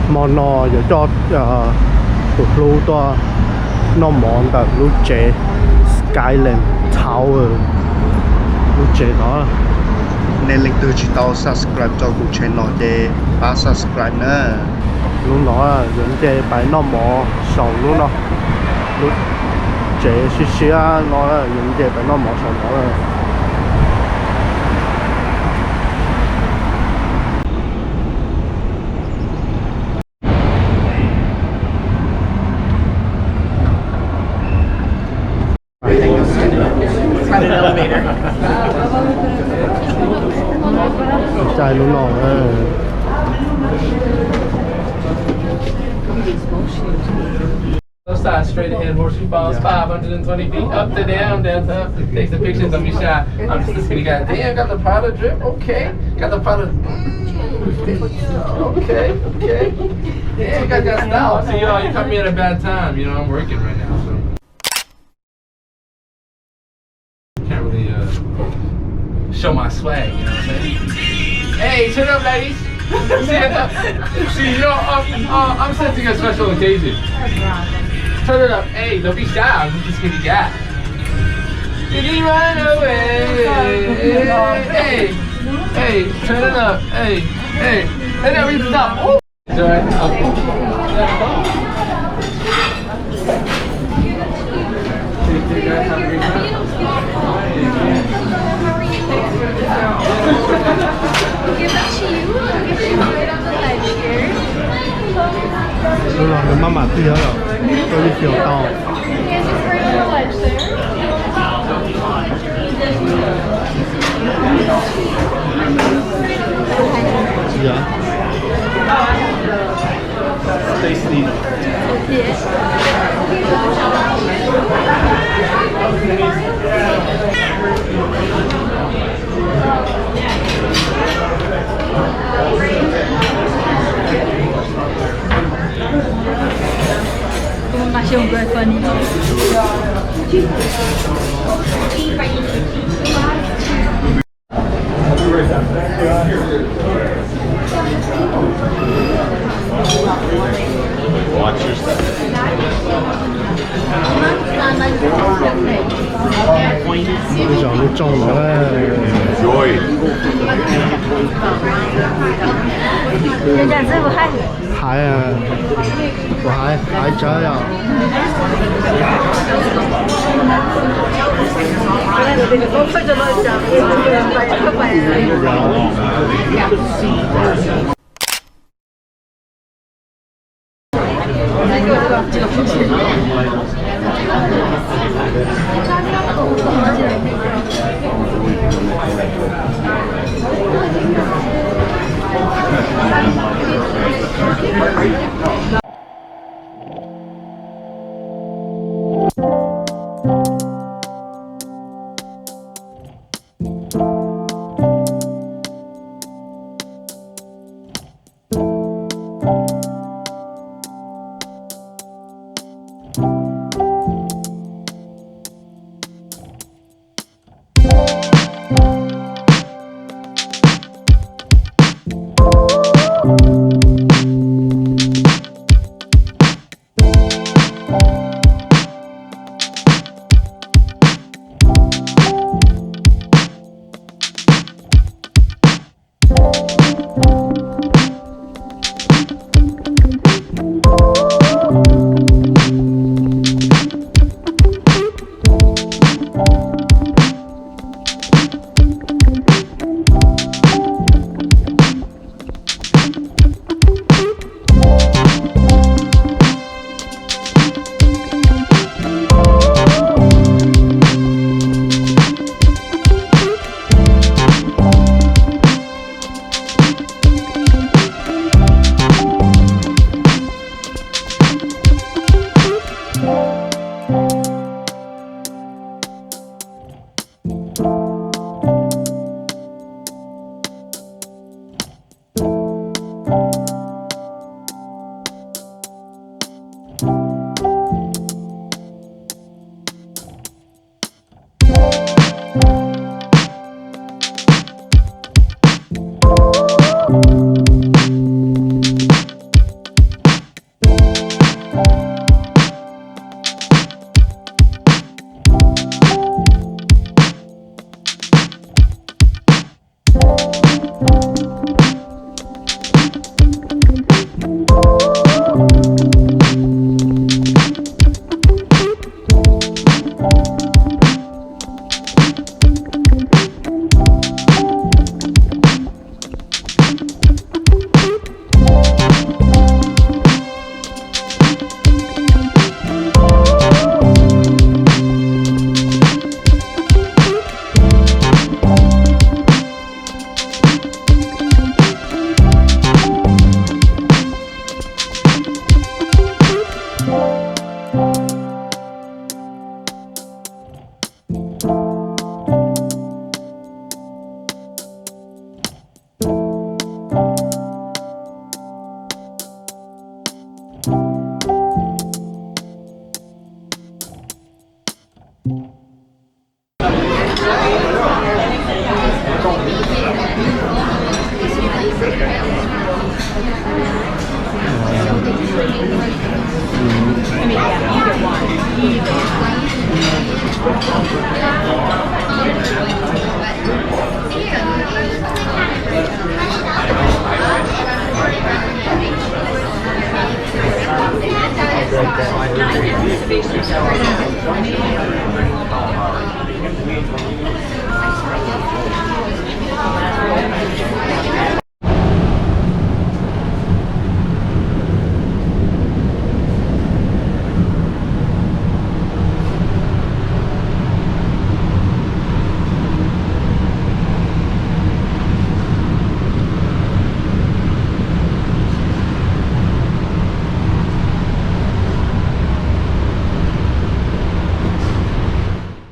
Hmo no yuav coj tus hlub tuaj noj mov ntawm lub tsev Skyland Tower, lub tsev no. Nej leej twg tsis tau subscribe rau kuv channel ces pab subscribe na. Hnub no yuav nce pais noj mov saum lub no, lub tsev siab siab no, yuav nce pais noj mov saum no. Caij lub no. Left side, straight ahead, Horseshoe Falls, five hundred twenty feet, up to down, downtown. Take some pictures, don't be shy. I'm just this skinny guy. Damn, got the powder drip? Okay. Got the powder. Mm, damn, okay, okay. Damn, got that style. See, y'all, you caught me at a bad time. You know, I'm working right now, so. Can't really uh, show my swag, you know what I'm saying? Hey, turn up, ladies. See, uh, see, you know, um, uh, I'm sensing a special occasion. Turn it up. Hey, don't be shy. I'm just gonna get. Did he run away? Hey, hey, turn it up. Hey, hey. Hey, there we stop. Ooh. Hnub no nws maj mam tiag os, koj yeej xyuas tau. Yeah. Tasty. Watch yourself. Ib zaug lub rooj no. Enjoy. Hais, kuv hais, hais tsawv yom.